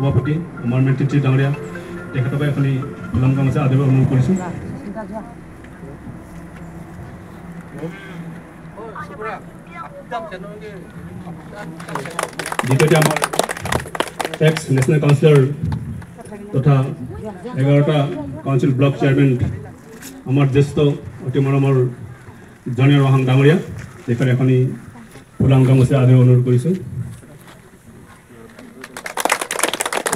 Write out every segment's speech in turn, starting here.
সভাপতি আমাৰ মেন্ত্ৰী ডাঙৰীয়া, তেখেতকো এখনি ফুলাম গামোচা আদৰিব অনুৰোধ কৰিছোঁ। দ্বিতীয়তে আমাৰ এক্স নেশ্যনেল কাউন্সিলৰ তথা 11টা কাউন্সিল ব্লক চেয়াৰমেন আমাৰ জ্যেষ্ঠ অতি মৰমৰ জনীয়া ৰহাং ডাঙৰীয়া, তেখেত এখনি ফুলাম গামোচা আদৰিব অনুৰোধ কৰিছোঁ।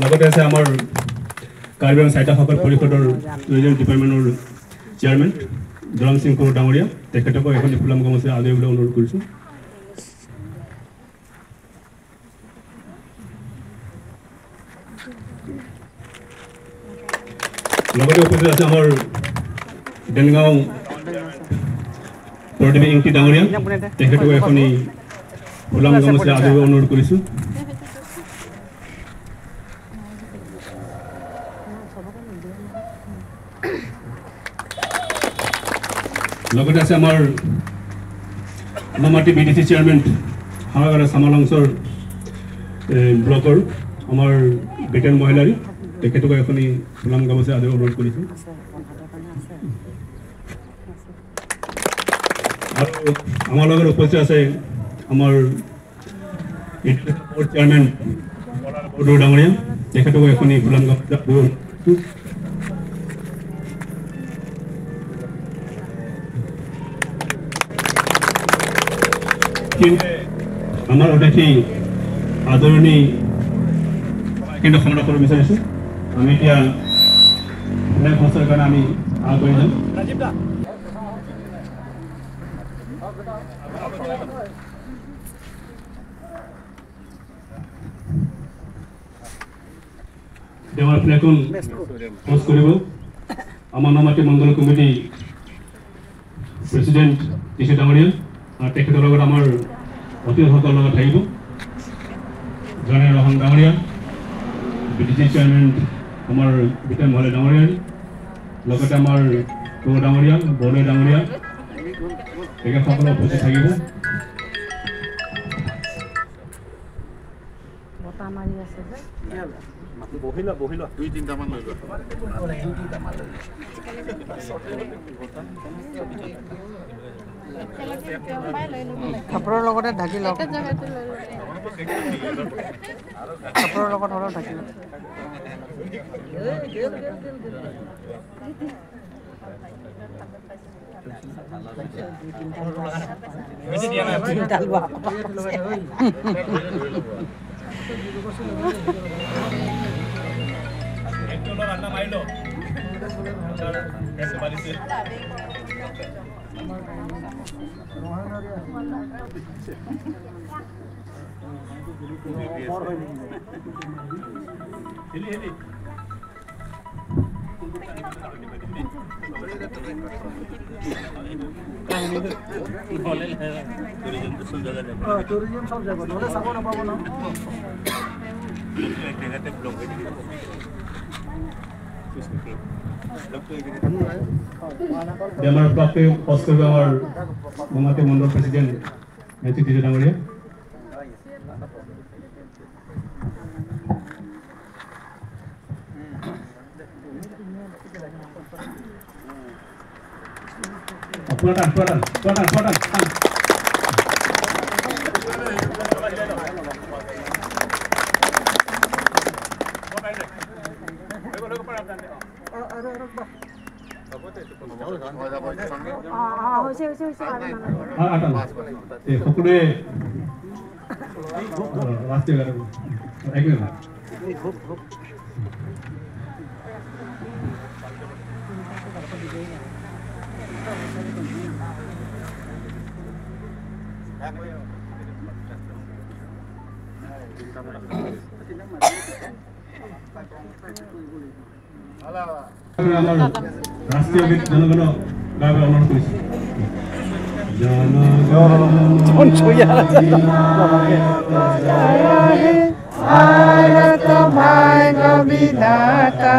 লগতে আছে আমাৰ কাৰ্বি আংলং স্বায়ত্তশাসন পৰিষদৰ টুৰিজম ডিপাৰ্টমেণ্টৰ চেয়াৰমেন দৰং সিং কোঁৱৰ ডাঙৰীয়া, তেখেতকো এখনি ফুলাম গামোচা আদৰিবলৈ অনুৰোধ কৰিছোঁ। লগতে উপস্থিত আছে আমাৰ ডেনগাঁও প্ৰদীপ ইংতি ডাঙৰীয়া, তেখেতকো এখনি ফুলাম গামোচা আদৰিব অনুৰোধ কৰিছোঁ। লগতে আছে আমাৰ নামাটি বি ডি চি চেয়াৰমেন হাৱাগাৰা চামালাংচৰ ব্লকৰ আমাৰ বিটেন মহিলাৰী, তেখেতকো এখনি ফুলাম গামোচা আদৰিব অনুৰোধ কৰিছোঁ। আৰু আমাৰ লগত উপস্থিত আছে আমাৰ চেয়াৰমেন বৰদৈ ডাঙৰীয়া, তেখেতকো এখনি ফুলাম গামোচা আদৰিব অনুৰোধ কৰিছোঁ। আমাৰ অতিথি আদৰণি কিন্তু সংগ্ৰহ কৰিব বিচাৰিছোঁ। আমি এতিয়া সঞ্চয়ৰ কাৰণে আমি আগবাঢ়ি যাম। আমাৰ ফ্লেগখন পোষ্ট কৰিব আমাৰ নামাটি মণ্ডল কমিটি প্ৰেচিডেণ্ট টিচু ডাঙৰীয়া, আৰু তেখেতৰ লগত আমাৰ অতিথিসকলৰ লগত থাকিব জনে ৰহন ডাঙৰীয়া, বি ডি চি চেয়াৰমেন আমাৰ বিটেন মহলে ডাঙৰীয়া, লগতে আমাৰ কোঁৱৰ ডাঙৰীয়া, বৰদৈ ডাঙৰীয়া, তেখেতসকল উপস্থিত থাকিব। কাপোৰৰ লগতে ঢাকি লওক, কাপোৰৰ লগত হ'লেও ঢাকি লওক। আমাৰ ব্লকটো পষ্ট কৰিব আমাৰ মমাতি মণ্ডল প্ৰেচিডেণ্ট মেথি টিজু ডাঙৰীয়া। পুৰা টান, পুৰা টান, পুৰা টান, পুৰা টান, টান। সকলোৱে ৰাষ্ট্ৰীয় গান এক মিনিট। আমাৰ ৰাষ্ট্ৰীয় গীত জনগণ গাবলৈ অনুৰোধ কৰিছোঁ। भारत भाग्य विधाता,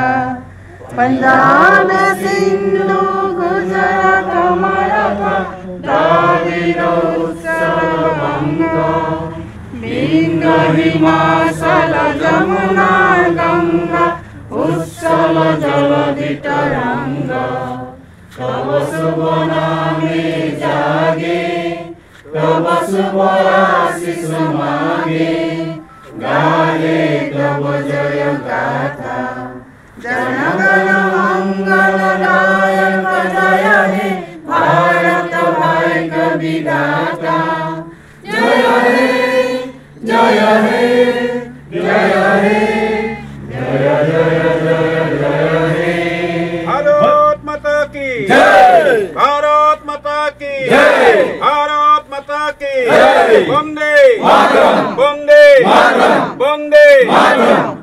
पंजाब सिंधु गुजरात मराठा, द्राविड़ उत्कल बंग, विंध्य हिमाचल जमुना शुभ नामे जागे, तब शुभ आशीष मागे, गाहे तब जय गाथा। जनगण मंगलदायक जय हे भारत भाग्य विधाता। जय हे जय हे जय हे जय जय जय जय हे। भारत माता की जय, भारत माता की जय, भारत माता की जय। वंदे मातरम, वंदे मातरम, वंदे मातरम।